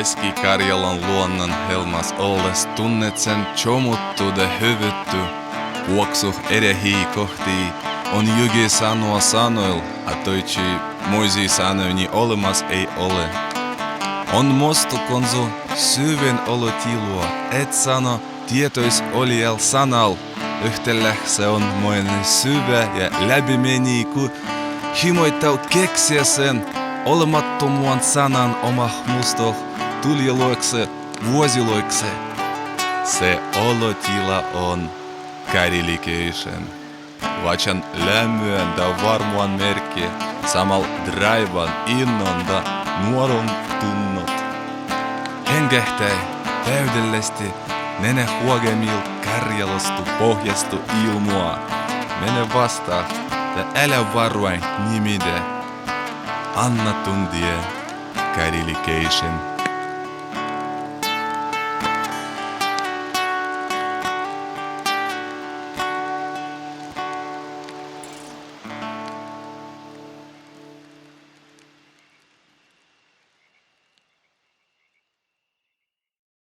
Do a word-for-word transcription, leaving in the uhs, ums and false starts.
Eski kärjelan luonnan helmmas olles tunnetsen čomuttu de hüvyttu. Vuoksuh erehii kohtii on jygi sanua sanoil, a toitši muisi sanoini ollemas ei ole. On mostu konzo syvven olotilua, et sano tietois olijal sanal. Ühteläh se on mojenni syvve ja läbimennii, ku himoittau keksiä sen olemattomuan sanan omah mustoh tuljeloikse, vuosiloikse. Se olotila on karilikiišin. Vačan lämmyän da varmuan merki, samal draivvan innon da nuoron tunnot. Hengehtäi täydellästi nenä huogemil kärjelostu pohjastu ilmua. Mene vasta da älä varuain nimide. Anna tundie karilikiišin.